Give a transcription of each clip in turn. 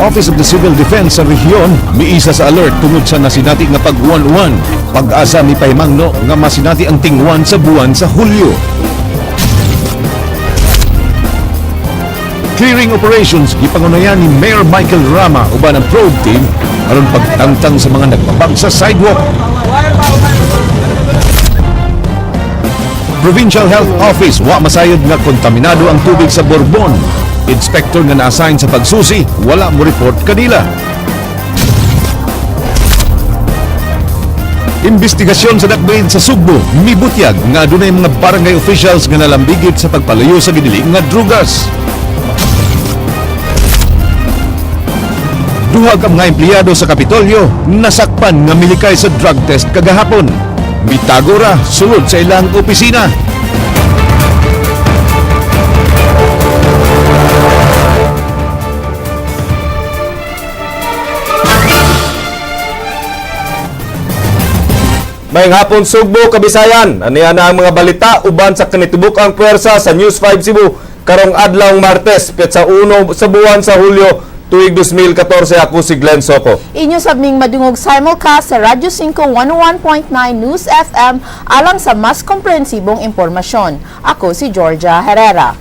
Office of the Civil Defense sa rehiyon miisa sa alert tungod sa nasinati nga pag-uwan-uwan. Pag-asa mipahimangno nga masinati ang tingwan sa buwan sa Hulyo. Clearing operations gipangunayan ni Mayor Michael Rama uban ang probe team aron pagtangtang sa mga nagbabag sa sidewalk. Provincial Health Office wa masayod nga kontaminado ang tubig sa Borbon. Inspector nga na-assign sa pagsusi, wala mo report kanila. Imbestigasyon sa dakbain sa Sugbo, mibutyag nga adunay mga barangay officials nga nalambigit sa pagpalayo sa gidili nga drugas. Duha ka mga empleyado sa Kapitolyo nasakpan nga milikay sa drug test kagahapon. Mitago ra sulod sa ilang opisina. Maayong hapon, Sugbo, Kabisayan. Aniya na ang mga balita uban sa kinitibuk ang puwersa sa News 5 Cebu karong adlaw Martes, petsa 1 sa buwan sa Hulyo, tuig 2014. Ako si Glenn Soco. Inyo sabming madungog simulcast sa Radyo 5 101.9 News FM alang sa mas komprehensibong impormasyon. Ako si Georgia Herrera.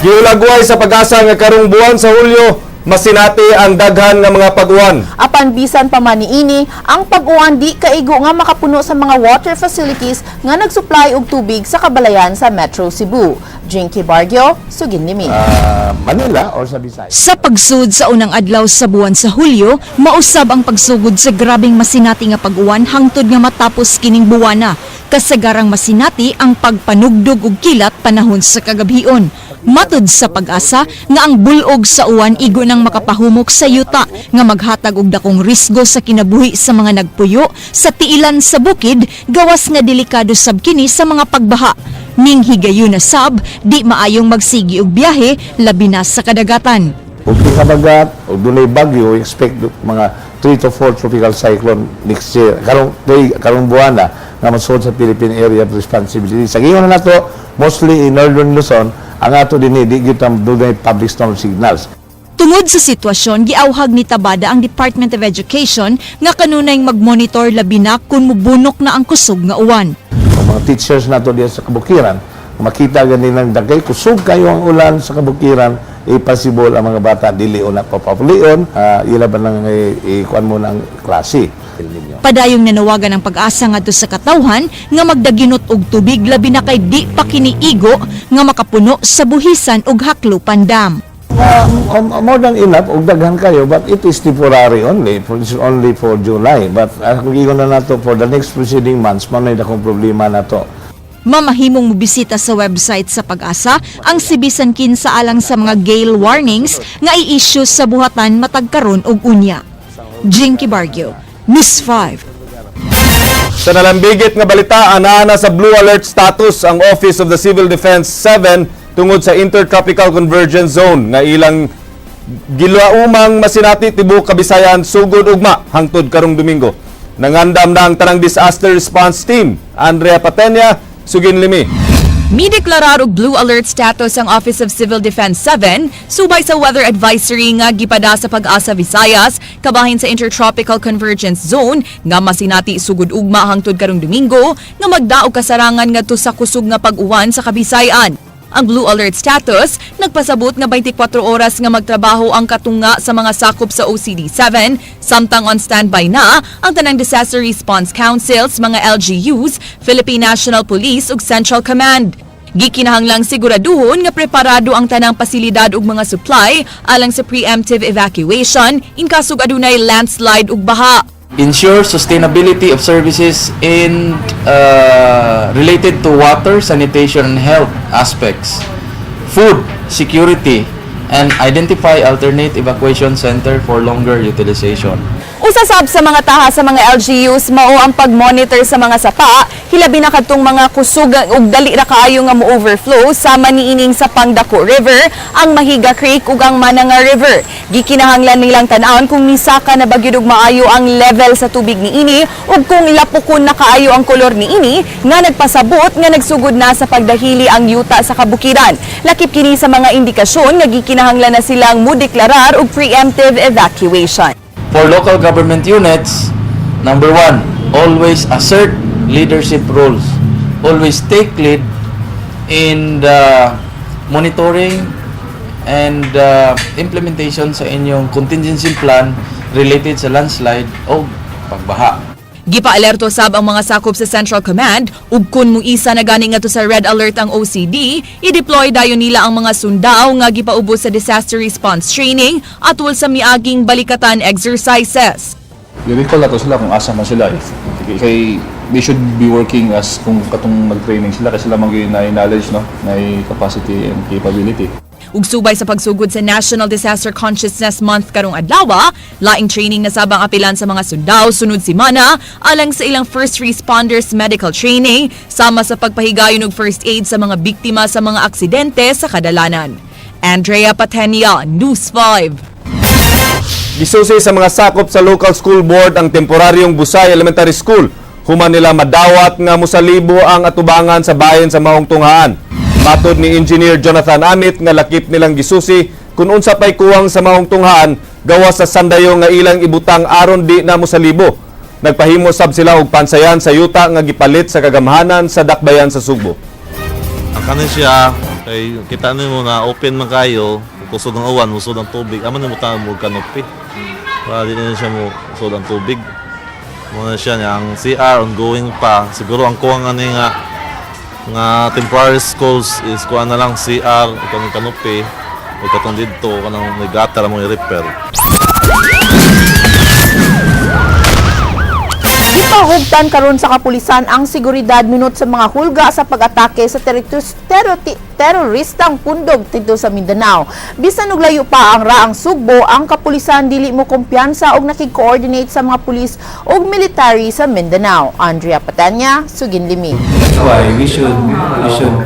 Giulagway sa Pag-asa nga karong buwan sa Hulyo masinati ang daghan nga mga pag-uwan. Apan bisan pa man niini, ang pag-uwan di kaigo nga makapuno sa mga water facilities nga nagsupply og tubig sa kabalayan sa Metro Cebu. Jinky Bargio, sugin nimi. Manila or sa Visayas. Sa pagsud sa unang adlaw sa buwan sa Hulyo, mausab ang pagsugod sa grabeng masinati nga pag-uwan hangtod nga matapos kining buwana. Kasagarang masinati ang pagpanugdog og kilat panahon sa kagabhion. Matud sa Pag-asa nga ang bulog sa uwan igo nang makapahumok sa yuta nga maghatag og dakong risgo sa kinabuhi sa mga nagpuyo sa tiilan sa bukid, gawas nga delikado sab kini sa mga pagbaha. Ning higayon na sab, di maayong magsigi og biyahe, labi na sa kadagatan. Kung kinakabagat o dunay bagyo, we expect mga 3 to 4 tropical cyclone next year. Karong day, karong buwan na nga masuod sa Philippine Area of Responsibility. Sa giyon na nato, mostly in Northern Luzon, ang ato dinhi di gyud tam dunay public storm signals. Tungod sa sitwasyon, giawhag ni Tabada ang Department of Education nga kanunay magmonitor labi na kung mubunok na ang kusog nga uwan. Ang mga teachers nato diyan sa kabukiran, makita gani nang dagay kusog kayo ang ulan sa kabukiran, eh, possible ang mga bata dili una papapulion, ila ba nang ikuan mo ng klase. Padayong nanawagan ang Pag-asa ngadto sa katawhan nga magdaginot og tubig, labi na kay di pa kiniigo nga makapuno sa Buhisan ug Haklupan Dam. More than enough, og daghan kayo, but it is temporary only, it's only for July. But kung ingon na nato for the next preceding months, mao na akong problema na to. Mamahimong mobisita sa website sa Pag-asa ang sibisan kinsa alang sa mga gale warnings nga i-issue sa buhatan matag karon ug unya. Jinky Bargio, News 5. Sa nalambigit nga balita, anaa na sa Blue Alert status ang Office of the Civil Defense 7 tungod sa Intertropical Convergence Zone nga ilang gilaumang masinati tibuok Kabisayan sugod ugma hangtod karong Domingo. Nangandam na ang tanang disaster response team. Andrea Patenya, sugin limi. Mideklarar og Blue Alert status ang Office of Civil Defense 7 subay sa weather advisory nga gipada sa Pag-asa Visayas kabahin sa Intertropical Convergence Zone nga masinati sugod ugma hangtod karong Domingo nga magdaog kasarangan ngadto sa kusog nga pag-uwan sa Kabisayan. Ang Blue Alert status nagpasabot nga 24 oras nga magtrabaho ang katunga sa mga sakop sa OCD 7, samtang on standby na ang tanang disaster response councils, mga LGUs, Philippine National Police ug Central Command. Gikinahanglang siguraduhon nga preparado ang tanang pasilidad ug mga supply alang sa preemptive evacuation in kaso adunay landslide ug baha. Ensure sustainability of services in related to water, sanitation, and health aspects, food security, and identify alternate evacuation center for longer utilization. Usa sab sa mga taha sa mga LGUs mao ang pag-monitor sa mga sapa, hilabi na kadtong mga kusog ug dali ra kaayo nga mo-overflow sama niining sa Pangdako River, ang Mahiga Creek ug ang Mananga River. Gikinahanglan nilang tan-awon kung misaka na ba gyud og maayo ang level sa tubig niini ug kung lapukon na kaayo ang kolor niini nga nagpasabot nga nagsugod na sa pagdahili ang yuta sa kabukiran. Lakip kini sa mga indikasyon nga gikinahanglan na silang mudeklarar og preemptive evacuation. For local government units, number one, always assert leadership roles. Always take lead in the monitoring and implementation sa inyong contingency plan related sa landslide o pagbaha. Gipaalerto sab ang mga sakop sa Central Command ug kun muisa na gani ngadto sa red alert ang OCD, i-deploy dayon nila ang mga sundao nga gipaubos sa disaster response training atol sa miaging balikatan exercises. I-recall nato sila kung asa man sila. If, kay they should be working as kung katong mag-training sila kasi sila man gyud na knowledge, no, na capacity and capability. Ug subay sa pagsugod sa National Disaster Consciousness Month karong adlaw, laing training na sab ang apilan sa mga sundao sunod semana alang sa ilang first responders medical training sama sa pagpahigayon og first aid sa mga biktima sa mga aksidente sa kadalanan. Andrea Patenia, News 5. Gisusi sa mga sakop sa local school board ang temporaryong Busay Elementary School. Human nila madawat nga musalibo ang atubangan sa bayan sa maong tunghaan. Matod ni Engineer Jonathan Amit nga lakip nilang gisusi kung unsa pay kuwang sa maong tunghaan gawas sa sandayo nga ilang ibutang aron di na musalibo. Nagpahimo sab sila og pansayan sa yuta nga gipalit sa kagamhanan sa dakbayan sa Sugbo. Ang kanin siya, kay kita nimo na open man kayo, kusog ang uwan, musod ang tubig. Amo nimo tawag mo canopy. Para di na siya mo usod ang tubig. Mo na siya niya, ang CR ongoing pa. Siguro ang kuwang ani nga nga temporary schools is kuha na lang CR kanang canopy o katong didto kanang may gutter mo i-repair. Gipahugtan karon sa kapulisan ang seguridad minut sa mga hulga sa pag-atake sa teroristang pundog didto sa Mindanao. Bisan og layo pa ang raang Sugbo, ang kapulisan dili mo kumpiyansa og nakig-coordinate sa mga pulis ug military sa Mindanao. Andrea Patanya, Sugin Limi. Why we should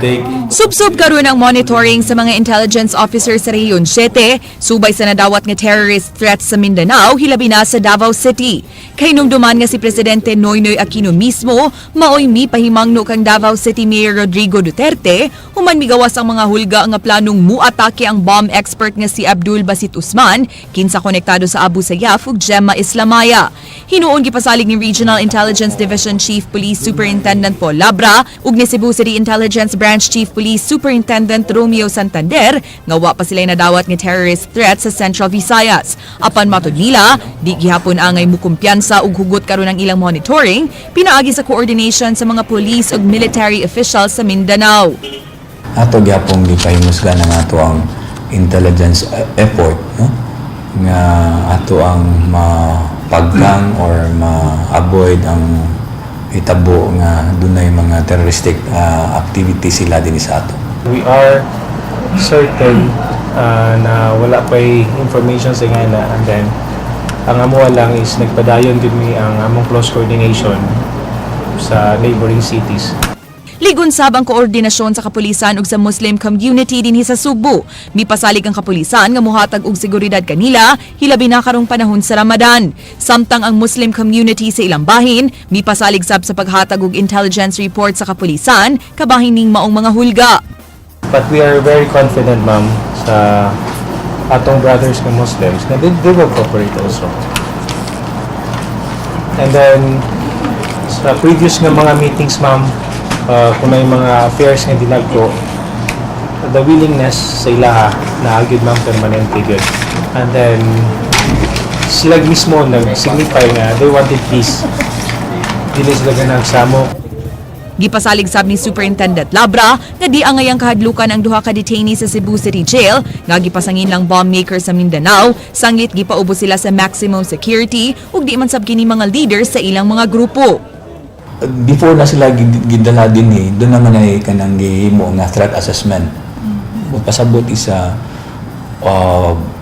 take Subsob karon ang monitoring sa mga intelligence officers sa Rehiyon 7 subay sa nadawat nga terrorist threats sa Mindanao, hilabi na sa Davao City. Kahinumduman nga si Presidente Noynoy Aquino mismo maoy mipahimangno kang Davao City Mayor Rodrigo Duterte human migawas ang mga hulga nga planong muatake ang bomb expert nga si Abdul Basit Usman, kinsa konektado sa Abu Sayyaf ug Jemaah Islamiyah. Hinuon gipasalig ni Regional Intelligence Division Chief Police Superintendent Paul Labra ug ni Cebu City Intelligence Branch Chief Police Superintendent Romeo Santander nga wa pa sila nadawat nga terrorist threat sa Central Visayas. Apan matod nila, di gihapon angay mukumpiyansa ug hugot karon ang ilang monitoring pinaagi sa coordination sa mga police ug military officials sa Mindanao. Ato gyapon gipahimusgan ang ato ang intelligence effort, no, nga ato ang mapagkang or ma-avoid ang hitabo nga dunay mga terroristic activity sila dinhi sa ato. We are certain na wala pa'y information sa ngana, and then ang amo lang is nagpadayon gid mi ang among close coordination sa neighboring cities. Ligon sab ang koordinasyon sa kapulisan ug sa Muslim community dinhi sa Sugbo. Mipasalig ang kapulisan nga muhatag og seguridad kanila hilabi na karong panahon sa Ramadan. Samtang ang Muslim community sa ilang bahin, mipasalig sab sa paghatag og intelligence report sa kapulisan kabahin ning maong mga hulga. But we are very confident, ma'am, sa atong brothers nga Muslims na they will cooperate also. And then sa previous nga mga meetings, ma'am, kung may mga affairs nga dinagko, the willingness sa ilaha na gyud, ma'am, permanente gyud. And then sila mismo nag-signify nga they wanted peace. Dili sila ganang samok. Gipasalig sab ni Superintendent Labra nga di angayang kahadlukan ang duha ka detainee sa Cebu City Jail nga gipasangin lang bomb maker sa Mindanao sanglit gipaubos sila sa maximum security ug di man sab kini mga leaders sa ilang mga grupo. Before na sila gidala dinhi, doon naman ay kanang gihimo nga threat assessment. Pasabot isa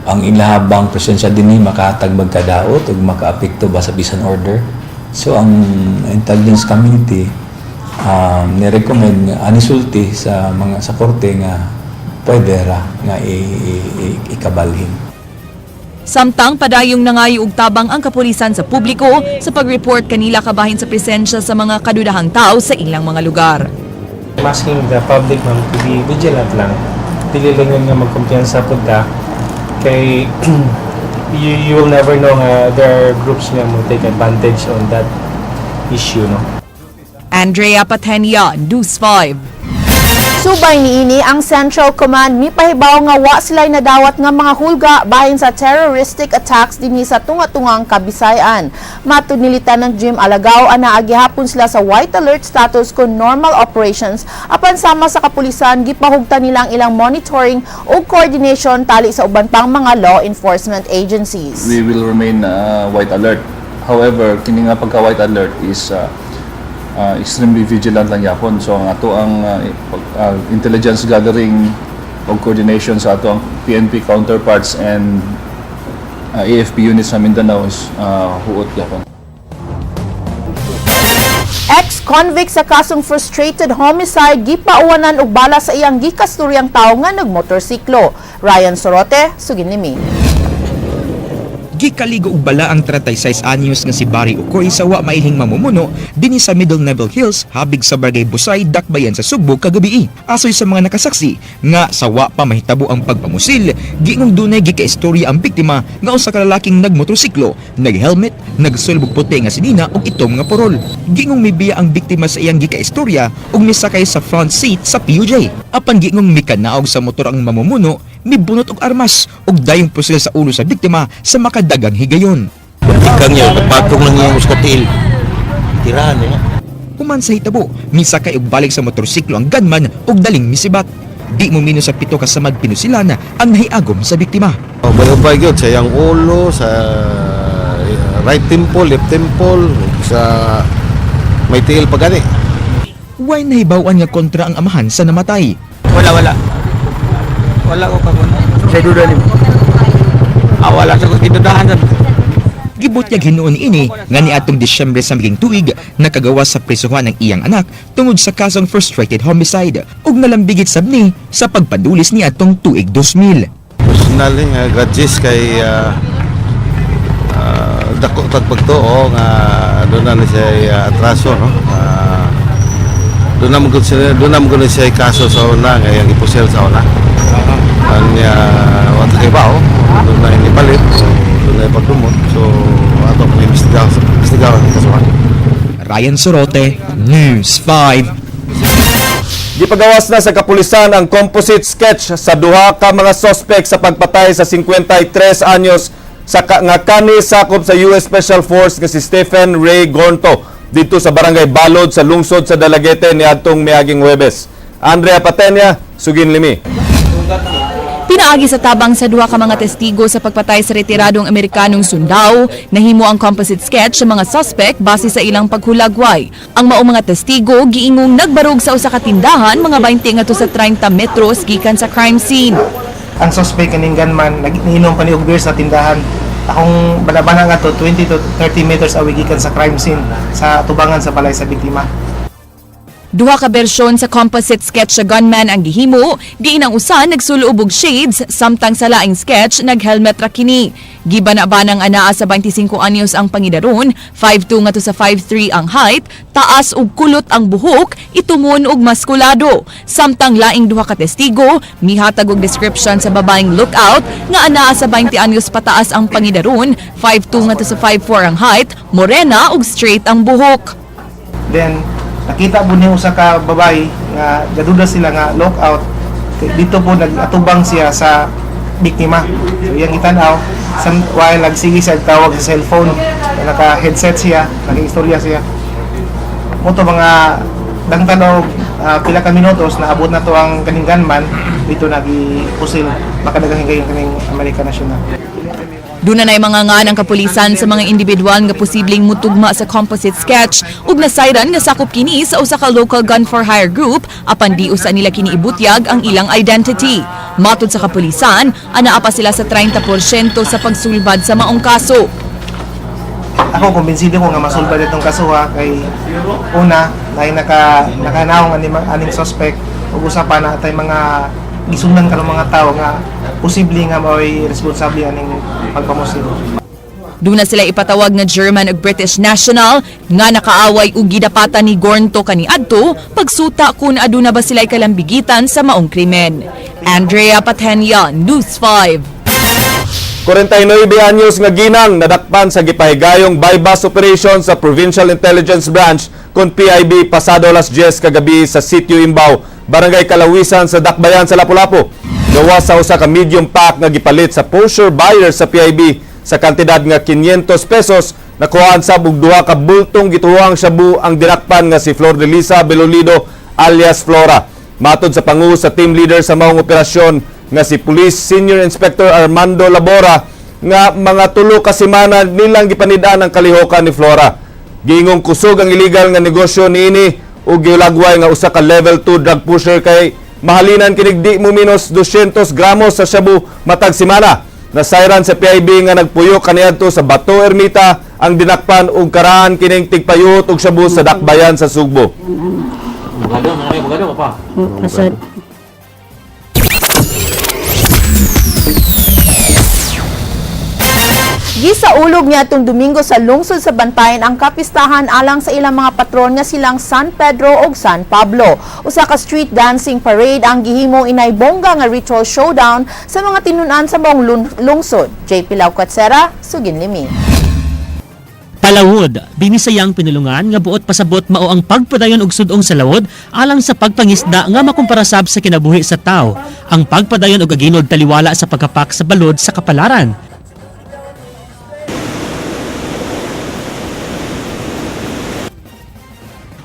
ang ilahabang presensya dinhi makahatag magkadaot ug makaapekto. Ito ba sa peace and order? So ang intelligence community ni-recommend nga anisulti sa mga sa korte nga pwede ra nga ikabalhin. Samtang padayong nangayo og tabang ang kapulisan sa publiko sa pag-report kanila kabahin sa presensya sa mga kadudahang tao sa ilang mga lugar. I'm asking the public, ma'am, to be vigilant lang. Dili lang yun nga magkumpiyansa pud ta kay you will never know nga there are groups nga mo take advantage on that issue, no? Andrea Patenia, News 5. Subay niini, ang Central Command mipahibaw nga wa sila'y nadawat nga mga hulga bahin sa terroristic attacks dinhi sa tunga-tungang Kabisayan. Matud ni Lieutenant Jim Alagao, anaa gihapon sila sa white alert status kon normal operations, apan sama sa kapulisan, gipahugtan nila ang ilang monitoring ug coordination tali sa uban pang mga law enforcement agencies. We will remain white alert. However, kini nga pagka white alert is extremely vigilant lang yapon. So ang ato ang intelligence gathering o coordination sa ato ang PNP counterparts and AFP units sa Mindanao is huot yapon. Ex-convict sa kasong frustrated homicide gipauwanan og bala sa iyang gikasturyang tawo nga nagmotorsiklo. Ryan Sorote, suginlimi. Gikaligo og bala ang 36 anyos nga si Barry Ukoy sa wa mailhing mamumuno dinhi sa Middle Neville Hills, habig sa Barangay Busay, Dakbayan sa Sugbo kagabii. Asoy sa mga nakasaksi nga sa wa pa mahitabo ang pagpamusil, giingong dunay gikaistorya ang biktima nga usa ka lalaking nagmotorsiklo, nag-helmet, nagsulbog puti nga sinina ug itom nga porol. Giingong mibiya ang biktima sa iyang gikaistorya ug misakay sa front seat sa PUJ. Apan giingong mikanaog sa motor ang mamumuno, mibunot og armas ug dayong pusil sa ulo sa biktima sa makadagang higayon. Ikang niya, patong lang niya sa tiil. Tirahan niya. Human sa hitabo, misakay og balik sa motorsiklo ang gunman ug daling misibat. Di mo minus sa 7 ka samad pinusilan ang nahiagom sa biktima. Ubay-ubay gyud sa iyang ulo, sa right temple, left temple, sa may tiil pa gani. Way nahibaw-an nga kontra ang amahan sa namatay. Wala, wala. Wala ko kakuna. Sa duda nimo. Ah, wala sa kidudahan. Gibutyag hinuon ini nga niadtong Disyembre sa miging tuig nakagawa sa prisuhan ang iyang anak tungod sa kasong frustrated homicide ug nalambigit sab ni sa pagpadulis niadtong tuig 2000. Personal nga grudges kay dako tag pagtuo nga doon na siya atraso, no. Doon na mo gud siya kaso sa una nga iyang ipusil sa una. Anya wa ta kay bao, doon na inipalit, doon na ipagdumot. So ato pang imbestigahan imbestigahan ang kasuhan. Ryan Sorote, News 5. Gipagawas na sa kapulisan ang composite sketch sa duha ka mga suspect sa pagpatay sa 53 anyos nga kani sakop sa US Special Force nga si Stephen Ray Gornto dito sa Barangay Balod sa lungsod sa Dalaguete niadtong miaging Huwebes. Andrea Patenia, suginlimi. Pinaagi sa tabang sa duha ka mga testigo sa pagpatay sa retiradong Amerikanong sundao, nahimo ang composite sketch sa mga suspect base sa ilang paghulagway. Ang maong mga testigo giingong nagbarog sa usa ka tindahan mga 20 ngadto sa 30 metros gikan sa crime scene. Ang suspect kaning gunman nag-inom pa ni og beer sa tindahan. Akong banabana nga to 20 to 30 meters away gikan sa crime scene sa tubangan sa balay sa biktima. Duha ka bersyon sa composite sketch sa gunman ang gihimo, diin ang usa nagsulob og shades samtang sa laing sketch nag-helmet ra kini. Gibana-banang anaa sa 25 anyos ang pangidaron, 5'2 ngadto sa 5'3 ang height, taas ug kulot ang buhok, itumon ug maskulado. Samtang laing duha ka testigo, mihatag og description sa babaeng lookout nga anaa sa 20 anyos pataas ang pangidaron, 5'2 ngadto sa 5'4 ang height, morena ug straight ang buhok. Then nakita po niya usa ka babae nga gaduda sila nga lookout. Dito po nag-atubang siya sa biktima. So iyang gitan-aw while nagsige siya tawag sa cellphone, naka-headset siya, naka-istorya siya. Mo to mga dangtan og pila ka minutos, naabot na to ang kaning gunman dito, nagi-pusil makadaghang higayon kaning American National. Duna nay mga ngan ang kapulisan sa mga individual nga posibleng mutugma sa composite sketch ug nasayran nga sakop kini sa usa ka local gun for hire group, apan di usa nila kini ibutyag ang ilang identity. Matod sa kapulisan, anaa pa sila sa 30% sa pagsulbad sa maong kaso. Ako, kumbinsido ko nga masulbad itong kasuha kay una, dahil nakanaong aning suspect ug usa pa na atay mga gisundan karon mga tao nga posible nga mao'y responsable aning pagpamusil. Duna sila ipatawag nga German ug British national nga nakaaway ug gidapatan ni Gornto kaniadto pagsuta kung aduna ba sila kalambigitan sa maong krimen. Andrea Patenia, News 5. 49 anyos nga ginang nadakpan sa gipahigayong bypass operation sa Provincial Intelligence Branch kon PIB pasado alas 10 kagabi sa Sitio Imbao, Barangay Kalawisan sa Dakbayan sa Lapu-Lapu. Gawa sa usa ka medium pack nga gipalit sa posure buyer sa PIB sa kantidad nga 500 pesos, nakuhaan sa og duha ka bultong gituwang shabu ang dinakpan nga si Flor de Lisa Belolido alias Flora. Matod sa pangu sa team leader sa maong operasyon nga si Police Senior Inspector Armando Labora nga mga 3 ka semana nilang gipanid-an ang kalihokan ni Flora. Giingong kusog ang illegal nga negosyo niini ug gilagway nga usa ka level 2 drug pusher kay mahalinan kinig di mo minus 200 gramos sa shabu matag semana. Nasayran sa PIB nga nagpuyo kaniadto sa Bato Ermita ang dinakpan ug karaan kining tigpayut og shabu sa Dakbayan sa Sugbo. Bugado, bugado ka pa. Pasod. Gisaulog niya itong Domingo sa lungsod sa Bantayan ang kapistahan alang sa ilang mga patron nga silang San Pedro ug San Pablo. Usa ka street dancing parade ang gihimo inay bongga nga ritual showdown sa mga tinun-an sa buong lungsod. JP Laucatsera, Suginlimi. Palawod, binisayang pinulungan nga buot pasabot mao ang pagpadayon og sud-ong sa lawod alang sa pagpangisda nga makumpara sab sa kinabuhi sa tao. Ang pagpadayon og aginod taliwala sa pagkapak sa balod sa kapalaran.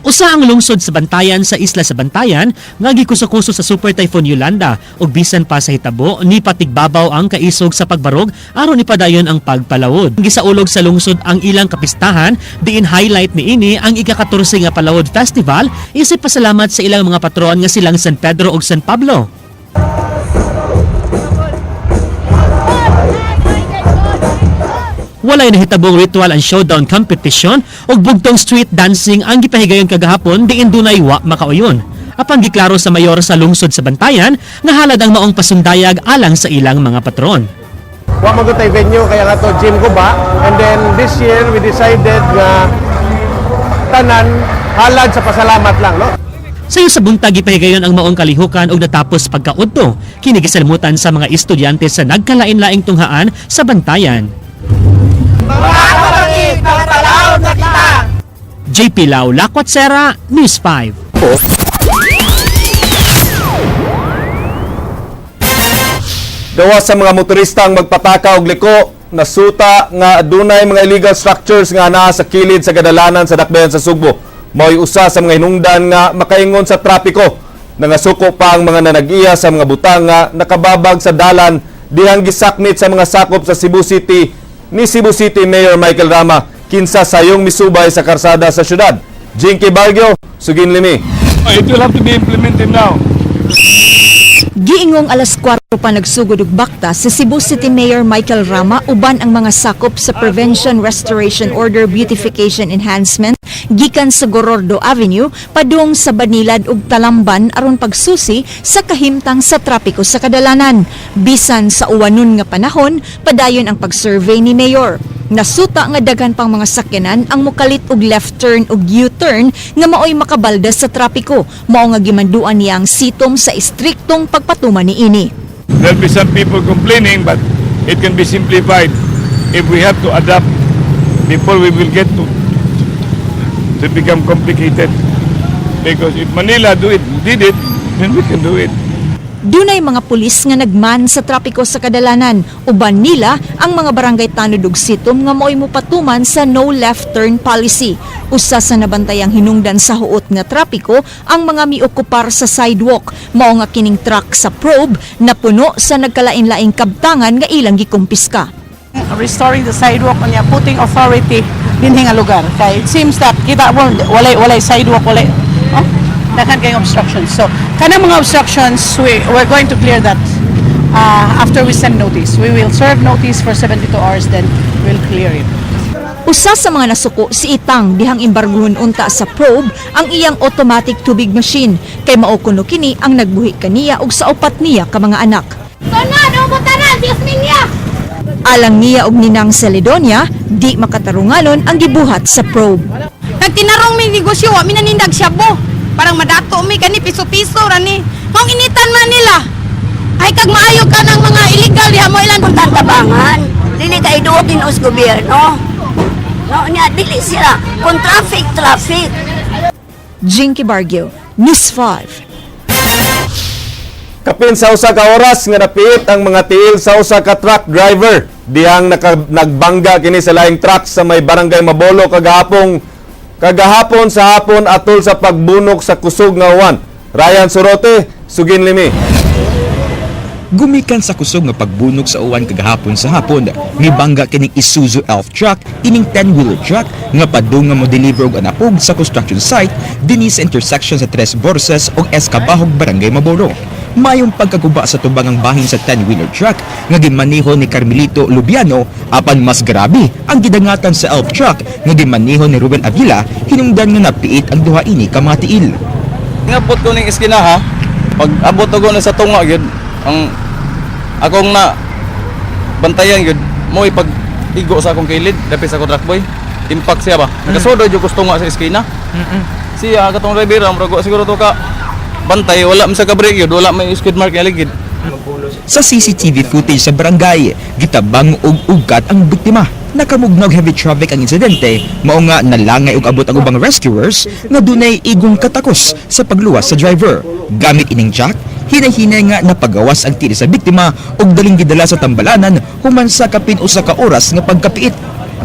Usa ang lungsod sa Bantayan sa isla sa Bantayan nga gikuso-kuso sa Super Typhoon Yolanda ug bisan pa sa hitabo ni patigbabaw ang kaisog sa pagbarog aron ipadayon ang pagpalawod. Gisaulog sa lungsod ang ilang kapistahan diin highlight niini ang ika-14 nga Palawod Festival isip pasalamat sa ilang mga patron nga silang San Pedro ug San Pablo. Walay nahitabong ritual and showdown competition ug bugtong street dancing ang gipahigayon kagahapon diin dunay wa makauyon. Apan giklaro sa mayor sa lungsod sa Bantayan nga halad ang maong pasundayag alang sa ilang mga patron. Wa man tay venue kaya nga to gym ko ba, and then this year we decided nga tanan halad sa pasalamat lang, no. Sayo sa buntag gipahigayon ang maong kalihukan ug natapos pagkaudto. Kini gisalmutan sa mga estudyante sa nagkalain-laing tunghaan sa Bantayan. JP Lau, Lakwatsera, News 5. Gawa sa mga motorista ang magpataka og liko, nasuta nga adunay mga illegal structures nga naa sa kilid sa kadalanan sa Dakbayan sa Sugbo. Mao'y usa sa mga hinungdan nga makaingon sa trapiko. Nangasuko pa ang mga nanag-iya sa mga butang nga nakababag sa dalan dihang gisakmit sa mga sakop sa Cebu City ni Cebu City Mayor Michael Rama kinsa sayong misubay sa karsada sa syudad. Jinky Bargio, Suginlimi. It will have to be implemented now. Giingong alas 4 pa nagsugod og bakta si Cebu City Mayor Michael Rama uban ang mga sakop sa Prevention Restoration Order Beautification Enhancement gikan sa Gorordo Avenue padung sa Banilad ug Talamban aron pagsusi sa kahimtang sa trapiko sa kadalanan. Bisan sa uwanon nga panahon, padayon ang pagsurvey ni Mayor. Nasuta nga daghan pang mga sakyanan ang mukalit og left turn ug U-turn nga maoy makabalda sa trapiko. Mao nga gimanduan niya ang sitom sa istriktong pagpatuman niini. There'll be some people complaining, but it can be simplified if we have to adapt before we will get to become complicated. Because if Manila do it, did it, then we can do it. Dunay mga pulis nga nagman sa trapiko sa kadalanan. Uban nila ang mga barangay tanod ug sitom nga maoy mopatuman sa no left turn policy. Usa sa nabantayang hinungdan sa huot nga trapiko ang mga miokupar sa sidewalk. Mao nga kining truck sa probe na puno sa nagkalain-laing kabtangan nga ilang gikumpiska. Restoring the sidewalk niya, putting authority dinhi nga lugar kay it seems that kita mo walay sidewalk, walay, oh, daghan kayong obstructions. So kanang mga obstructions, we're going to clear that after we send notice. We will serve notice for 72 hours, then we'll clear it. Usa sa mga nasuko si Itang dihang embarguhon unta sa probe ang iyang automatic tubig machine kay mao kuno kini ang nagbuhi kaniya ug sa upat niya ka mga anak. Alang niya og ninang Celedonia, di makatarunganon ang gibuhat sa probe. Nagtinarong mi negosyo, wa mi nanindag shabu. Parang madato mi kani piso-piso ra ni. Kung initan man nila. Ay kag maayo ka ng mga illegal diha mo ilan Tabangan. Dili kay duotin os gobyerno. No, nya dili sila kung traffic traffic. Jinky Bargio, News 5. Kapin sa usa ka oras nga napiit ang mga tiil sa usa ka truck driver dihang nagbangga kini sa laing truck sa may barangay Mabolo kagahapon sa hapon atol sa pagbunok sa kusog nga uwan. Ryan Sorote, sugin limi. Gumikan sa kusog nga pagbunog sa uwan kagahapon sa hapon, mibangga kining Isuzu Elf truck ining 10-wheeler truck nga padung nga mo-deliver og anapog sa construction site dinhi sa intersection sa Tres Borses ug Escabahog, Barangay Mabolo. Mayong pagkaguba sa tubangang bahin sa 10-wheeler truck nga gimaneho ni Carmelito Lubiano, apan mas grabe ang gidangatan sa Elf truck nga gimaneho ni Ruben Avila hinungdan nga napiit ang duha ini ka mga tiil. Ngabot ko ning iskina ha. Pag abot ko na sa tunga gyud, ang akong na bantayan gyud mo ipag igo sa akong kilid dapit sa akong truck boy. Impact siya ba? Nakasudod jud ko sa tunga sa iskina. Siya katong driver murag wa siguro to ka bantay, wala man sa ka brake yun, wala may skid mark nga ligid. Sa CCTV footage sa barangay, gitabang og ugat ang biktima. Nakamugnaw heavy traffic ang insidente, mao nga nalangay og abot ang ubang rescuers nga dunay igong katakos sa pagluwas sa driver. Gamit ining jack, hinay-hinay nga napagawas ang tiil sa biktima ug daling gidala sa tambalanan human sa kapin usa ka oras nga pagkapiit.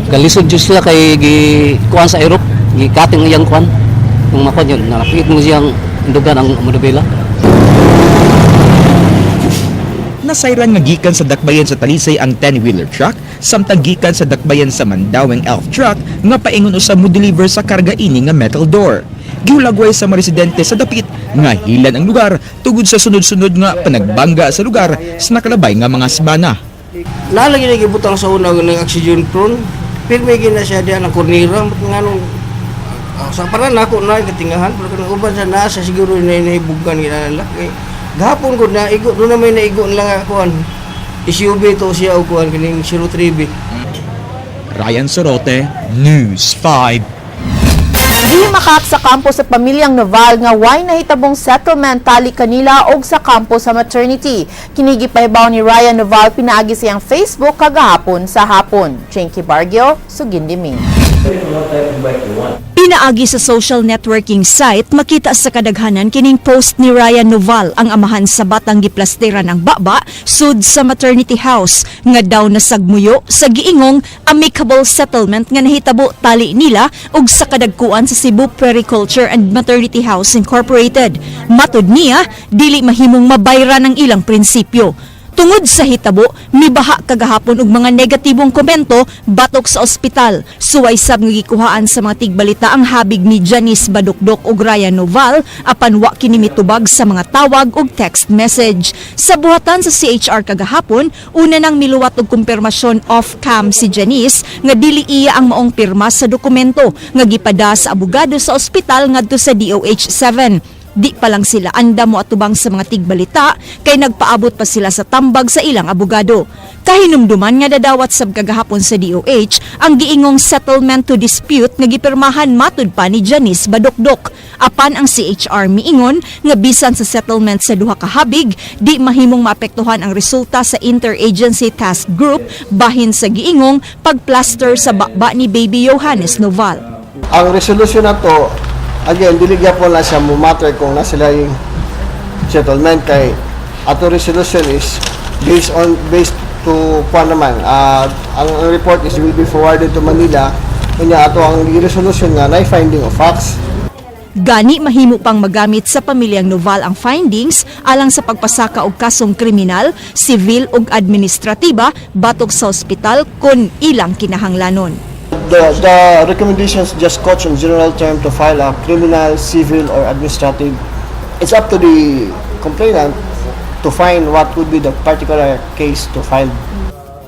Galisod jud sila kay gi kuan sa Europe, gi cutting iyang kuan. Kung makuan yun, nalapit mo siyang indugan ang manubela. Nasayran nga gikan sa dakbayan sa Talisay ang 10-wheeler truck samtang gikan sa dakbayan sa Mandaue ang Elf truck nga paingon usab mo deliver sa karga ini nga metal door. Gihulagway sa mga residente sa dapit nga hilan ang lugar tugod sa sunod-sunod nga panagbangga sa lugar sa nakalabay nga mga semana. Nalagi na gibutang sa una ng oxygen prone. Pirmi gina siya diyan ang kornira nganong sa parang nako na katingahan pero kanang uban sa nasa siguro na inahibugan gina nila kay gahapon ko na igo do na may naigo lang ako an SUV to siya og kuan kining 03B. Ryan Sorote, News 5. Gihimakak sa kampo sa pamilyang Noval nga way nahitabong settlement tali kanila og sa kampo sa maternity. Kini gipahibaw ni Ryan Noval pinaagi sa iyang Facebook kagahapon sa hapon. Chinky Bargio, Sugindimi. Pinaagi sa social networking site, makita sa kadaghanan kining post ni Ryan Noval, ang amahan sa batang giplasteran ang baba sud sa maternity house nga daw nasagmuyo sa giingong amicable settlement nga nahitabo tali nila ug sa kadagkuan sa Cebu Puericulture and Maternity House Incorporated. Matud niya, dili mahimong mabayran ang ilang prinsipyo. Tungod sa hitabo, mibaha kagahapon og mga negatibong komento batok sa ospital. Suway sab nga gikuhaan sa mga tigbalita ang habig ni Janice Badukdok ug Ryan Noval apan wa kini mitubag sa mga tawag ug text message. Sa buhatan sa CHR kagahapon, una nang miluwat og kumpirmasyon off-cam si Janice nga dili iya ang maong pirma sa dokumento nga gipada sa abogado sa ospital ngadto sa DOH 7. Di pa lang sila andam mo atubang sa mga tigbalita kay nagpaabot pa sila sa tambag sa ilang abogado. Kahinumduman nga dadawat sab kagahapon sa DOH ang giingong settlement to dispute nga gipirmahan matud pa ni Janice Badukdok. Apan ang CHR miingon nga bisan sa settlement sa duha ka habig, di mahimong maapektuhan ang resulta sa Interagency Task Group bahin sa giingong pagplaster sa baba ni Baby Johannes Noval. Ang resolution na to, again, dili gyapon na siya mo matter kung na sila yung settlement kay ato resolution is based to kuan naman, ang report is will be forwarded to Manila, unya ato ang resolution nga na finding of facts. Gani mahimo pang magamit sa pamilyang Noval ang findings alang sa pagpasaka og kasong kriminal, civil ug administratiba batok sa ospital kon ilang kinahanglanon. The recommendations just coach in general term to file a criminal, civil, or administrative. It's up to the complainant to find what would be the particular case to file.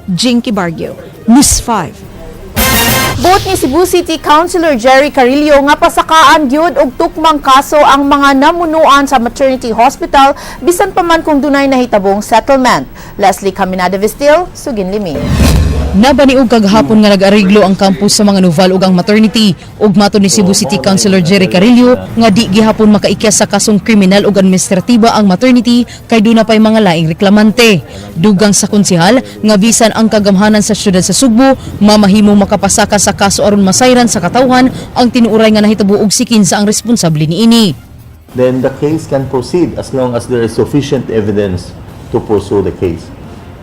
Jinky Bargio, News 5. Buot ni Cebu City Councilor Jerry Carillo nga pasakaan gyud og tukmang kaso ang mga namunuan sa maternity hospital bisan pa man kung dunay nahitabong settlement. Leslie Caminada Vistil, Suginlimi. Nabaniog kagahapon nga nag-ariglo ang campus sa mga Noval ug ang maternity ug mato ni Cebu City Councilor Jerry Carillo nga di gihapon makaikyas sa kasong kriminal ug administratiba ang maternity kay duna pay mga laing reklamante. Dugang sa konsehal nga bisan ang kagamhanan sa syudad sa Sugbo mamahimong makapasaka sa kaso aron masayran sa katawhan ang tinuuray nga nahitabo og sikin sa ang responsable niini. Then the case can proceed as long as there is sufficient evidence to pursue the case.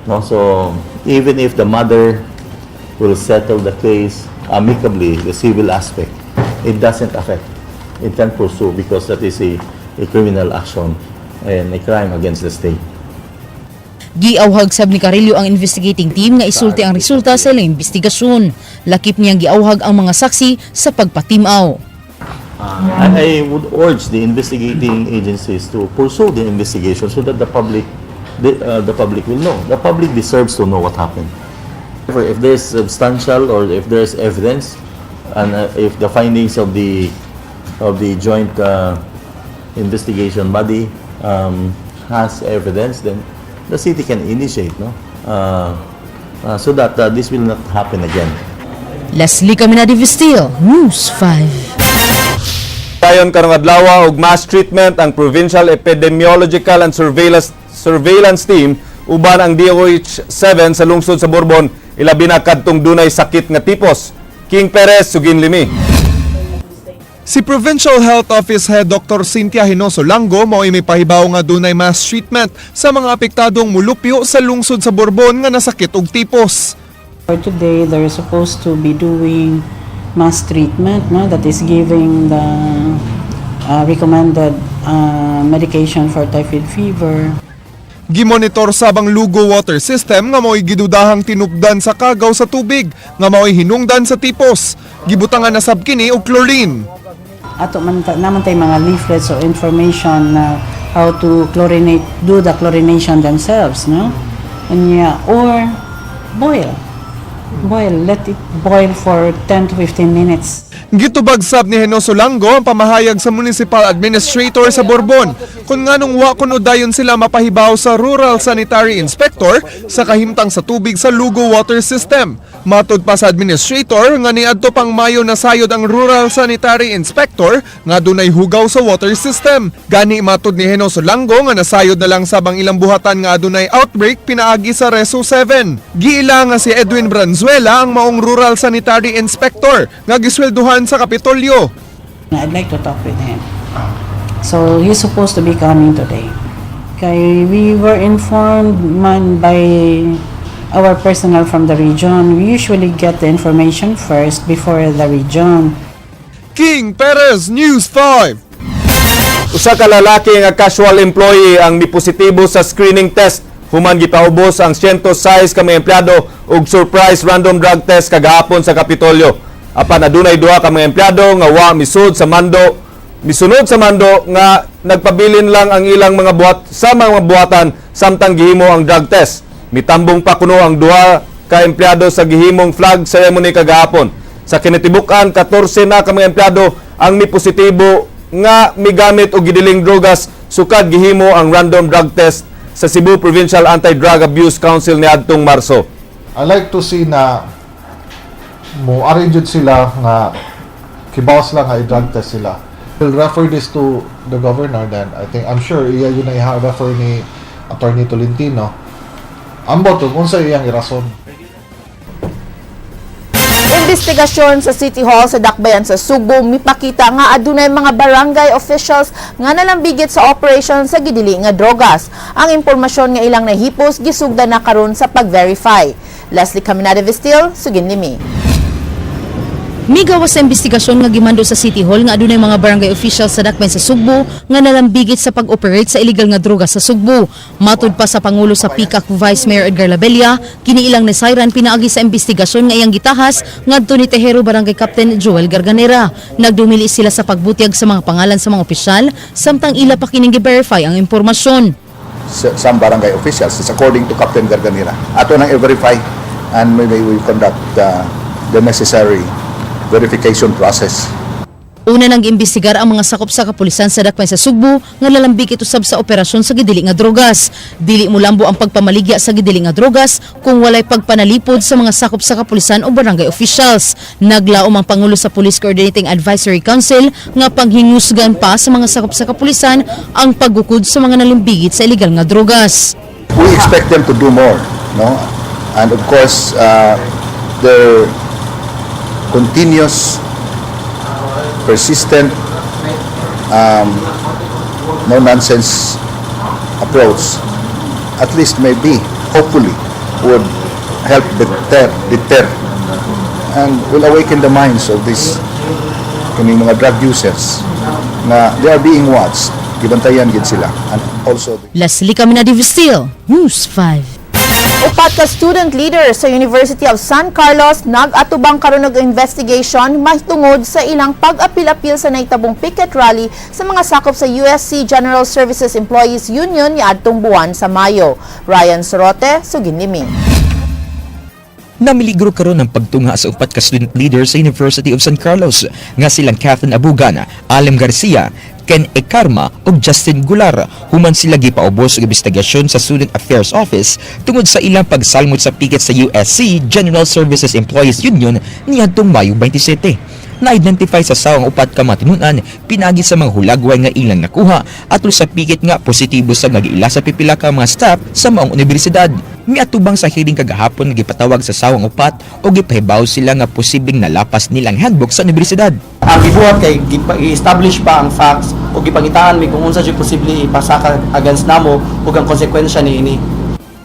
No, so even if the mother will settle the case amicably, the civil aspect, it doesn't affect. It can pursue because that is a criminal action and a crime against the state. Giawhag sab ni Carillo ang investigating team nga isulti ang resulta sa ilang investigasyon. Lakip niyang giawhag ang mga saksi sa pagpatimaw. I would urge the investigating agencies to pursue the investigation so that the public will know. The public deserves to know what happened. If there's substantial or if there's evidence, and if the findings of the joint investigation body has evidence, then the city can initiate, no, so that this will not happen again. Leslie Caminada Vistil, News 5. Dayon karong adlaw og mass treatment ang Provincial Epidemiological and Surveillance Team uban ang DOH 7 sa lungsod sa Borbon, ilabi na kadtong dunay sakit nga tipos. King Perez, Suginlimi. Si Provincial Health Office Head Dr. Cynthia Hinoso Langgo mao'y may pahibaw nga dunay mass treatment sa mga apektadong mulupyo sa lungsod sa Borbon nga nasakit og tipos. For today, they're supposed to be doing mass treatment, no? That is giving the recommended medication for typhoid fever. Gimonitor sab ang Lugo Water System nga mao'y gidudahang tinupdan sa kagaw sa tubig nga mao'y hinungdan sa tipos. Gibutangan na sab kini og chlorine. Ato man naman tay mga leaflets or information na how to chlorinate, do the chlorination themselves, no? And yeah, or boil. Boil, let it boil for 10 to 15 minutes. Gitubag sab ni Henoso Langgo ang pamahayag sa Municipal Administrator sa Borbon kung nganong wa kuno dayon sila mapahibaw sa Rural Sanitary Inspector sa kahimtang sa tubig sa Lugo Water System. Matod pa sa administrator nga niadto pang Mayo nasayod ang Rural Sanitary Inspector nga dunay hugaw sa water system. Gani matod ni Henoso Langgo nga nasayod na lang sab ang ilang buhatan nga adunay outbreak pinaagi sa Reso 7. Giila nga si Edwin Branzuela ang maong Rural Sanitary Inspector nga giswelduhan sa Kapitolyo. I'd like to talk with him. So he's supposed to be coming today. Kay we were informed man by our personnel from the region. We usually get the information first before the region. King Perez, News 5. Usa ka lalaki nga casual employee ang mipositibo sa screening test human gipaubos ang 106 ka mga empleyado og surprise random drug test kagahapon sa Kapitolyo. Apan adunay duha ka mga empleyado nga wa misud sa mando misunod sa mando nga nagpabilin lang ang ilang mga buhat sa mga buhatan samtang gihimo ang drug test. Mitambong pa kuno ang duha ka empleyado sa gihimong flag ceremony kagahapon. Sa kinatibuk-an, 14 na ka mga empleyado ang mipositibo nga migamit og gidiling drogas sukad gihimo ang random drug test sa Cebu Provincial Anti-Drug Abuse Council niadtong Marso. I like to see na mo ari jud sila nga kibaw sila nga i-drug test sila. We'll refer this to the governor then. I think, I'm sure iya yun na i-refer ni Attorney Tolentino. Ambot kung unsa iyang irason. Investigasyon sa City Hall sa Dakbayan sa Sugbo mipakita nga adunay mga barangay officials nga nalambigit sa operation sa gidili nga drogas. Ang impormasyon nga ilang nahipos gisugdan na karon sa pag-verify. Leslie Caminada Vistil, Suginlimi. Migawas sa investigasyon nga gimando sa City Hall nga adunay mga barangay officials sa Dakbayan sa Sugbo nga nalambigit sa pag-operate sa illegal nga droga sa Sugbo. Matud pa sa Pangulo sa PCAC, Vice Mayor Edgar Labella, kini ilang nasayran pinaagi sa investigasyon nga iyang gitahas ngadto ni Tejero Barangay Captain Joel Garganera. Nagdumili sila sa pagbutyag sa mga pangalan sa mga opisyal samtang ila pa kining gi-verify ang impormasyon. Some barangay officials. It's according to Captain Garganera. Ato nang i-verify and maybe we conduct the necessary verification process. Una nang giimbestigar ang mga sakop sa kapulisan sa dakbayan sa Sugbo nga lalambigit usab sa operasyon sa gidili nga drogas. Dili mulambo ang pagpamaligya sa gidili nga drogas kung walay pagpanalipod sa mga sakop sa kapulisan o barangay officials. Naglaom ang Pangulo sa Police Coordinating Advisory Council nga panghingusgan pa sa mga sakop sa kapulisan ang paggukod sa mga nalimbigit sa illegal nga drogas. We expect them to do more, no? And of course, their continuous, persistent, no nonsense approach, at least maybe, hopefully, would help deter, and will awaken the minds of these kining mga drug users na they are being watched, gibantayan gid sila, and also Leslie Camina Steel, News 5. 4 ka student leader sa University of San Carlos nag-atubang karon og investigation mahitungod sa ilang pag-apil-apil sa nahitabong picket rally sa mga sakop sa USC General Services Employees Union niadtong buwan sa Mayo. Ryan Sorote, Suginlimi. Namiligro karon ang pagtungha sa upat ka student leaders sa University of San Carlos nga silang Catherine Abugan, Alem Garcia, Ken Ekarma ug Justin Gular human sila gipaubos og investigasyon sa Student Affairs Office tungod sa ilang pagsalmot sa picket sa USC General Services Employees Union niadtong Mayo 27. Na-identify sa SAO ang upat ka mga tinunan pinagi sa mga hulagway nga ilang nakuha atol sa picket nga positibo sa nga sa pipila ka mga staff sa maong universidad. Miatubang sa hearing kagahapon nga gipatawag sa SAO ang upat o gipahibaw sila nga posibleng nalapas nilang handbook sa universidad. Ang gibuhat kay i-establish pa ang facts o gipangitaan mi kung unsa jud posible ipasaka against namo ug ang konsekwensya niini.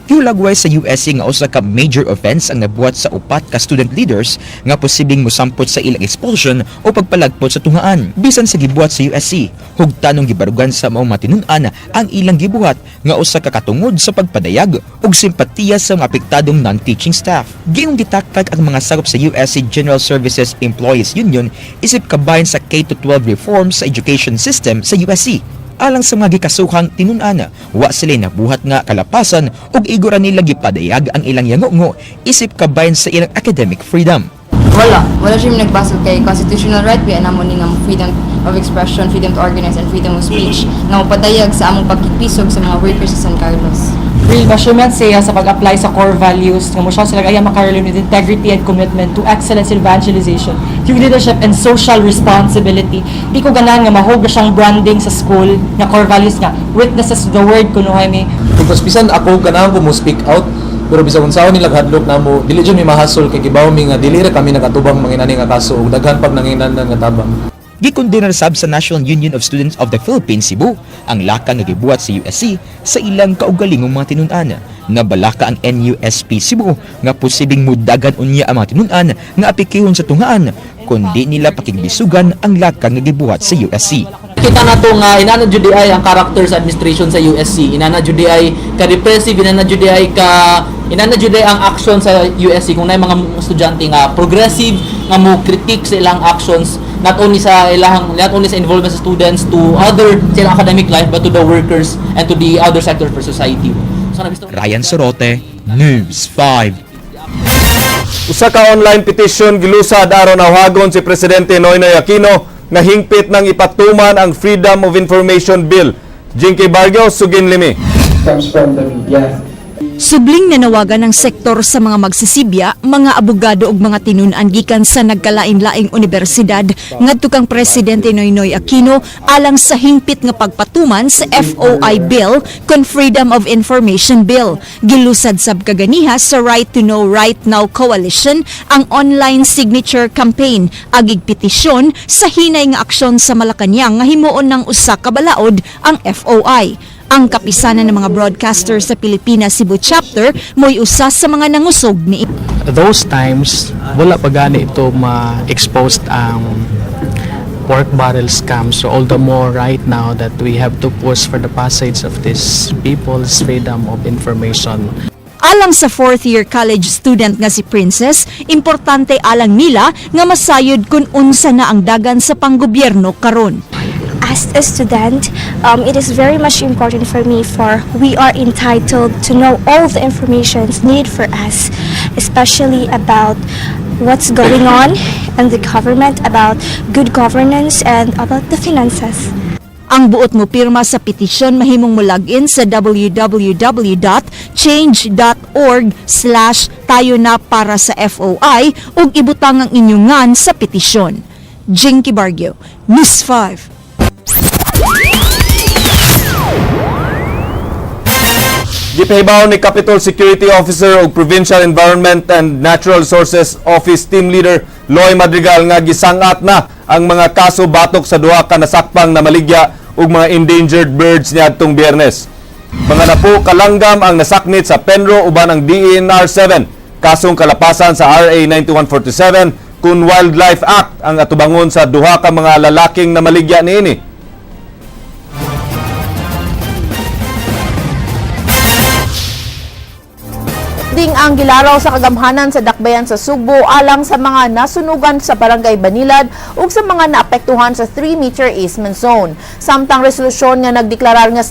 Giulagway sa USC nga usa ka major offense ang nabuhat sa upat ka student leaders nga posibleng mosampot sa ilang expulsion o pagpalagpot sa tunghaan. Bisan sa gibuhat sa USC, hugtanong gibarugan sa maong matinun-an ang ilang gibuhat nga usa ka katungod sa pagpadayag ug simpatiya sa mga apektadong non-teaching staff. Giingong gitaktak ang mga sakop sa USC General Services Employees Union isip kabahin sa K-12 reform sa education system sa USC. Alang sa mga gikasuhang tinun-an, wa sila nabuhat nga kalapasan ug igo ra nila gipadayag ang ilang yangongo isip kabahin sa ilang academic freedom. Wala. Wala siya nagbasol kay constitutional right biya namo ni nga freedom of expression, freedom to organize, and freedom of speech nga mopadayag sa among pagkipisog sa mga workers sa San Carlos. Real measurement siya sa pag-apply sa core values nga mo siya sila ay makaroon with integrity and commitment to excellence in evangelization through leadership and social responsibility. Di ko ganahan nga mahog siyang branding sa school nga core values nga witnesses to the word kunuhay mi. Because bisan ako, ganahan ko mo speak out, pero bisan unsaon nila hadlok namo, dili jud mi mahasol kay kibaw mi nga dili ra kami nakatubang manginani nga kaso ug daghan pag nanginahanglan nga tabang. Gikondenar sab sa National Union of Students of the Philippines Cebu ang lakang nga gibuhat sa USC sa ilang kaugalingong mga tinun-an. Nabalaka ang NUSP Cebu nga posibleng mudagan unya ang mga tinun-an nga apikihon sa tunghaan kun di nila pakigbisugan ang lakang nga gibuhat sa USC. Kita na to nga inana jud ay ang character sa administration sa USC. Inana jud ay ka repressive, inana jud ay ka inana jud ay ang action sa USC kung naay mga estudyante nga progressive nga mo critique sa ilang actions, not only sa involvement sa students to other sa ilang academic life but to the workers and to the other sectors for society. So, Ryan Sorote, News 5. Usa ka online petition gilusad aron awhagon si Presidente Noynoy Aquino nga hingpit nang ipatuman ang Freedom of Information Bill. Jinky Barrio, Suginlimi. Comes from the media. Subling nanawagan ng sektor sa mga magsisibya, mga abogado ug mga tinun-an gikan sa nagkalain-laing universidad ngadto kang Presidente Noynoy Aquino alang sa hingpit nga pagpatuman sa FOI Bill kon Freedom of Information Bill. Gilusad sab kaganiha sa Right to Know Right Now Coalition ang online signature campaign agig petisyon sa hinay nga aksyon sa Malacañang nga himuon ng usa ka balaod ang FOI. Ang kapisanan ng mga broadcaster sa Pilipinas Cebu Chapter mo'y usa sa mga nangusog ni Those times, wala pa gani ito ma-exposed ang pork barrel scam. So all the more right now that we have to push for the passage of this People's Freedom of Information. Alang sa fourth year college student nga si Princess, importante alang nila nga masayod kung unsa na ang dagan sa panggobyerno karon. As a student, it is very much important for me, for we are entitled to know all the information needed for us, especially about what's going on in the government, about good governance and about the finances. Ang buot mo pirma sa petisyon mahimong mo login sa www.change.org/tayonaparasafoi ug ibutang ang inyong ngan sa petisyon. Jinky Bargio, News 5. Gipahibaw ni Capitol Security Officer ug Provincial Environment and Natural Resources Office Team Leader Loy Madrigal nga gisangat na ang mga kaso batok sa duha ka nasakpang namaligya ug mga endangered birds niadtong Biyernes. Mga napo kalanggam ang nasaknit sa Penro uban ang DENR 7 kasong kalapasan sa RA 9147 kun Wildlife Act ang atubangon sa duha ka mga lalaking namaligya niini. Ding ang gilaraw sa kagamhanan sa Dakbayan sa Sugbo alang sa mga nasunugan sa Barangay Banilad ug sa mga naapektuhan sa 3-meter easement zone. Samtang resolusyon nga nagdeklarar nga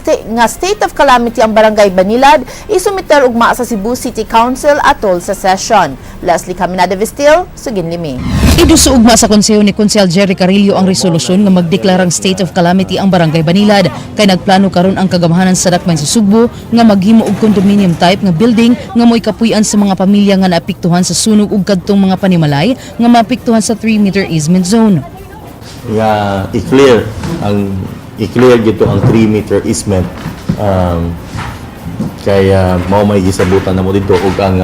state of calamity ang Barangay Banilad isumiter ugma sa Cebu City Council atol sa session. Leslie Caminada Vestil, Suginlimi. Iduso ugma sa konseho ni Konsehal Jerry Carillo ang resolusyon nga magdeklarang state of calamity ang Barangay Banilad kay nagplano karon ang kagamhanan sa Dakbayan sa Sugbo nga maghimo og condominium type nga building nga mo'y kapuy-an sa mga pamilya nga naapektuhan sa sunog ug kadtong mga panimalay nga maapektuhan sa 3-meter easement zone. Nga i-clear gito ang 3-meter easement kay mao may gisabutan namo dito ug ang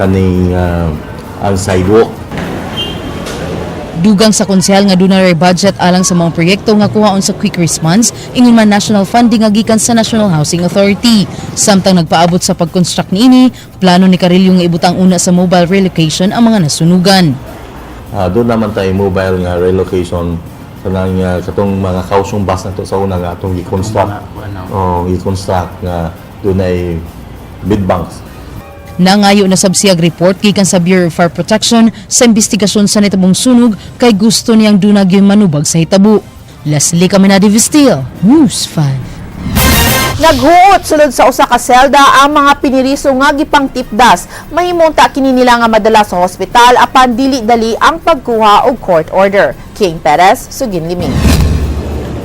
kaning ang sidewalk. Dugang sa konsehal nga dunay budget alang sa mga proyekto nga kuhaon sa quick response ingon man national funding nga gikan sa National Housing Authority. Samtang nagpaabot sa pag-construct niini, plano ni Carillo nga ibutang una sa mobile relocation ang mga nasunugan. Doon naman tayo mobile nga relocation kanang katong mga kausyong bus na to sa una nga atong gi-construct. Oh, gi-construct nga dunay bed banks. Nangayo na sab siyag report gikan sa Bureau of Fire Protection sa investigasyon sa nitabong sunog kay gusto niyang dunag yung manubag sa hitabo. Leslie Caminade Vestil, News 5. Naghuot sulod sa usa ka selda ang mga piniriso nga gipangtipdas. Mahimunta kini nila nga madala sa hospital apan dili dali ang pagkuha og court order. King Perez, Suginlimi.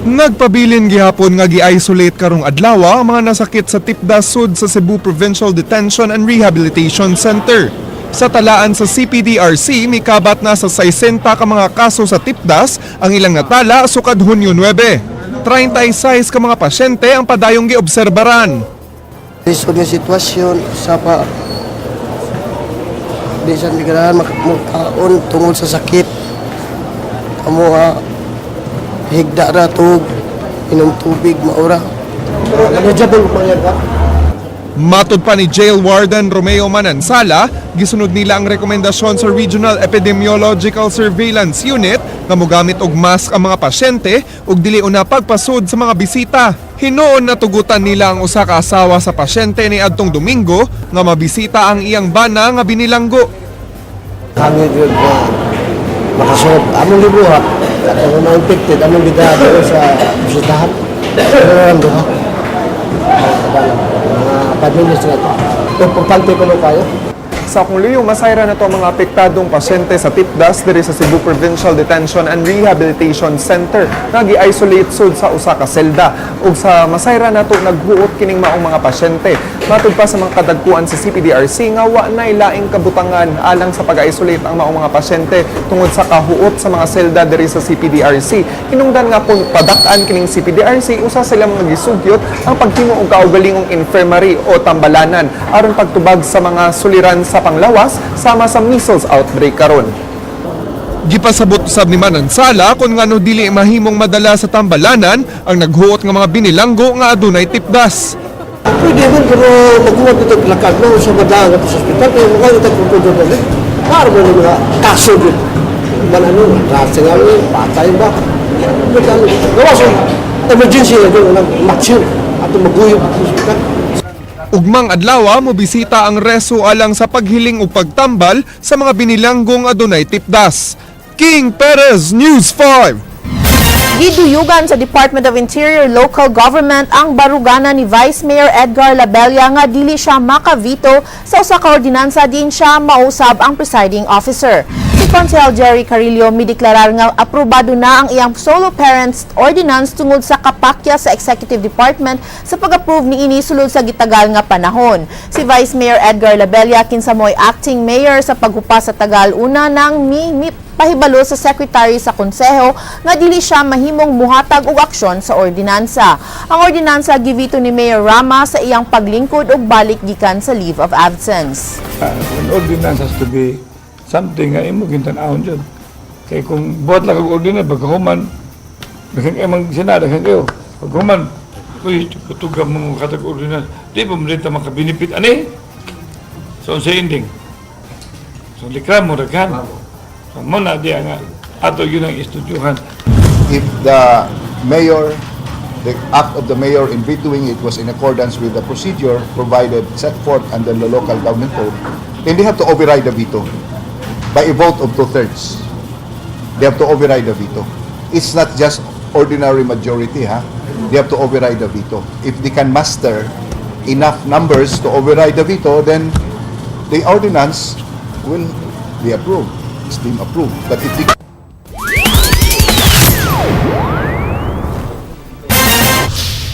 Nagpabilin gihapon nga gi-isolate karong adlaw ang mga nasakit sa Tipda Sud sa Cebu Provincial Detention and Rehabilitation Center. Sa talaan sa CPDRC, mikabat na sa 60 ka mga kaso sa Tipdas ang ilang natala sukad Hunyo 9. 36 ka mga pasyente ang padayong giobserbaran. Lisod nga sitwasyon sa pa di sa migran makaon tungod sa sakit. Amo higda ra tug inom tubig maura. Manageable man yan ka. Matod pa ni Jail Warden Romeo Manansala, gisunod nila ang rekomendasyon sa Regional Epidemiological Surveillance Unit nga mogamit og mask ang mga pasyente ug dili una pagpasud sa mga bisita. Hinuon natugutan nila ang usa ka asawa sa pasyente ni adtong Domingo nga mabisita ang iyang bana nga binilanggo. Hangin yun nga makasunod. Among gibuhat, katong mga infected, among gidala sa bisitahan. Pero ang duha. Mga 5 minutes na ito. Importante ko kayo. Sa akong liyo, masayra na to ang mga apektadong pasyente sa Tipdas diri sa Cebu Provincial Detention and Rehabilitation Center nga gi-isolate sud sa usa ka selda. Ug sa masayra nato naghuot kining maong mga pasyente. Matud pa sa mga kadagkuan sa CPDRC nga wa nay laing kabutangan alang sa pag-isolate ang maong mga pasyente tungod sa kahuot sa mga selda diri sa CPDRC. Hinungdan nga kung padak-an kining CPDRC, usa sila mga gisugyot ang paghimo og kaugalingong infirmary o tambalanan aron pagtubag sa mga suliran sa panglawas sama sa measles outbreak karon. Gipasabot usab ni Manansala kung ngano dili mahimong madala sa tambalanan ang naghuot nga mga binilanggo nga adunay tipdas. Pwede man, pero magkuha dito lakad no, sa madala sa ospital, kaya mukha ito kung pwede ba. Para mo mga kaso din. Man ano, rasa nga, patay ba? Gawa sa emergency na doon, maksyon, at maguyog sa ospital. Ugmang adlaw mobisita ang reso alang sa paghiling ug pagtambal sa mga binilanggong adunay tipdas. King Perez, News 5. Giduyugan sa Department of Interior Local Government ang barugana ni Vice Mayor Edgar Labella nga dili siya makavito sa usa ka ordinansa din siya mausab ang presiding officer. Si Konsehal Jerry Carillo mideklarar nga aprobado na ang iyang solo parents ordinance tungod sa kapakya sa Executive Department sa pag-approve niini sulod sa gitagal nga panahon. Si Vice Mayor Edgar Labella, kinsa mo'y acting mayor sa paghupas sa tagal, una nang mi pahibalo sa secretary sa konseho nga dili siya mahimong muhatag og aksyon sa ordinansa. Ang ordinansa givito ni Mayor Rama sa iyang paglingkod og balik gikan sa leave of absence. An ordinance has to be something nga imo gintan-awon jud. Kay kung buhat lang kag ordinance, pagkahuman, daghan kay mang sina, daghan kayo. Pagkahuman, uy, katugam mo katag ordinance, di ba mo rin ta makabinipit ani? So unsa ending? So reklamo daghan. So mo na diya nga ato yun ang estudyuhan. If the mayor, the act of the mayor in vetoing it was in accordance with the procedure provided, set forth under the local government code, then they have to override the veto by a vote of two-thirds. They have to override the veto. It's not just ordinary majority, ha? They have to override the veto. If they can muster enough numbers to override the veto, then the ordinance will be approved. It's deemed approved. But if they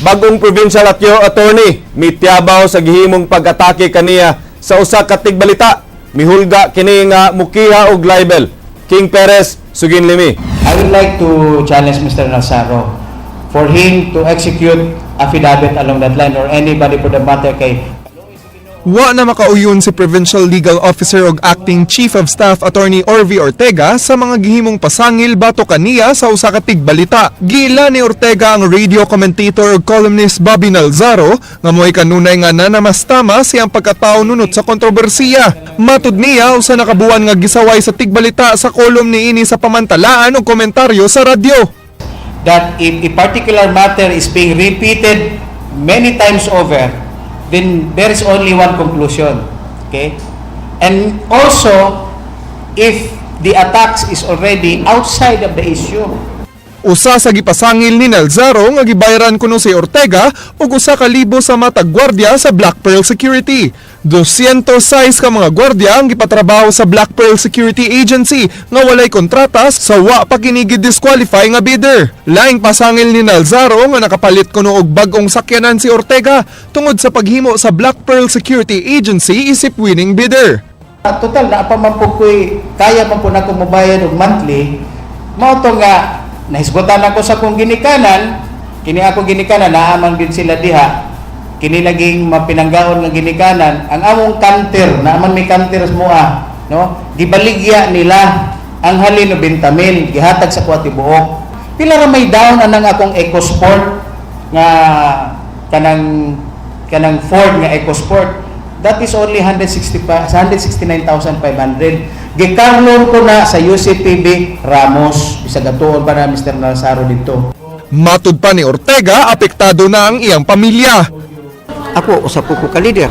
Bagong provincial attorney mitiabaw sa gihimong pag-atake kaniya sa usa ka tigbalita. Mihulga kini nga mukiha og libel. King Perez, sugin limi. I would like to challenge Mr. Nalzaro for him to execute affidavit along that line or anybody for the matter kay Wa na makauyon si Provincial Legal Officer og Acting Chief of Staff Attorney Orvie Ortega sa mga gihimong pasangil batok kaniya sa usa ka tigbalita. Giila ni Ortega ang radio commentator ug columnist Bobby Nalzaro nga mo'y kanunay nga nanamastama siyang pagkatao nunot sa kontrobersiya. Matud niya, usa na ka buwan nga gisaway sa tigbalita sa column niini sa pamantalaan og komentaryo sa radyo. That if a particular matter is being repeated many times over, then there is only one conclusion. Okay? And also, if the attacks is already outside of the issue. Usa sa gipasangil ni Nalzaro nga gibayaran kuno si Ortega og 1,000 sa matag gwardiya sa Black Pearl Security. 206 ka mga gwardiya ang gipatrabaho sa Black Pearl Security Agency nga walay kontrata sa wa pa kini disqualify nga bidder. Laing pasangil ni Nalzaro nga nakapalit kuno og bag-ong sakyanan si Ortega tungod sa paghimo sa Black Pearl Security Agency isip winning bidder. Total, naa pa man po ko'y, kaya man po na akong mobayad og monthly, mao to nga, nahisgutan ako sa akong ginikanan, kini ako ginikanan, naaman din sila diha, kini laging mapinanggaon nga ginikanan, ang among canter, naaman may canter mua, no? Gibaligya nila ang halin 90 mil, gihatag sa kuwa tibuok. Pila ra may down anang akong EcoSport nga kanang Ford nga EcoSport. That is only 165 169,500. Gikarlon ko na sa UCPB Ramos. Bisag atuon pa na Mr. Nalzaro dito. Matud pa ni Ortega, apektado na ang iyang pamilya. Ako, usa po ko ka leader.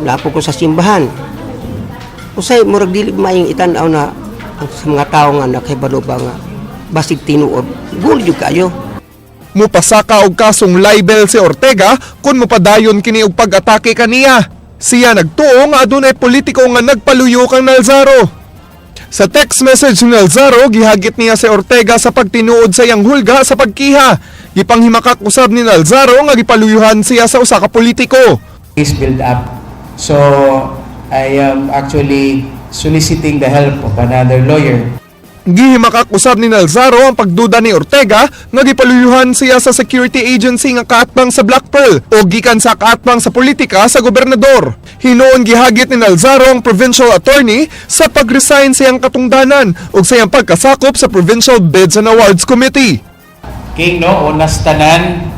Lapo ko sa simbahan. Usay murag dili maayong itan-aw na ang sa mga tao nga nakahibalo ba nga basig tinuod. Gulo jud kayo. Mupasaka og kasong libel si Ortega kung mupadayon kini og pag-atake kaniya. Siya nagtuo nga adunay politiko nga nagpaluyo kang Nalzaro. Sa text message ni Nalzaro, gihagit niya si Ortega sa pagtinuod sa iyang hulga sa pagkiha. Gipanghimakak usab ni Nalzaro nga gipaluyuhan siya sa usa ka politiko. Is build up. So I am actually soliciting the help of another lawyer. Gihimakak usab ni Nalzaro ang pagduda ni Ortega nga gipaluyuhan siya sa security agency nga kaatbang sa Black Pearl o gikan sa kaatbang sa politika sa gobernador. Hinuon gihagit ni Nalzaro ang provincial attorney sa pag-resign sa iyang katungdanan ug sa iyang pagkasakop sa Provincial Bids and Awards Committee. King, no, unas tanan,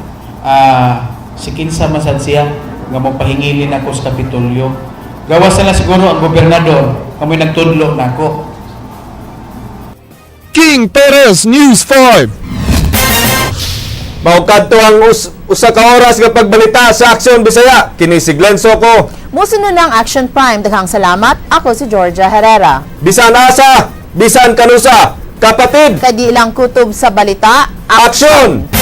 si kinsa masad siya nga mopahingilin ako sa Kapitolyo. Gawas na lang siguro ang gobernador, kamoy nagtudlo nako. King Perez, News 5. Mao kadto ang usa ka oras nga pagbalita sa Aksyon Bisaya. Kini si Glenn Soco. Musunod ng Action Prime. Daghang salamat. Ako si Georgia Herrera. Bisan asa, bisan kanusa. Kapatid! Kadi lang kutob sa balita. Aksyon!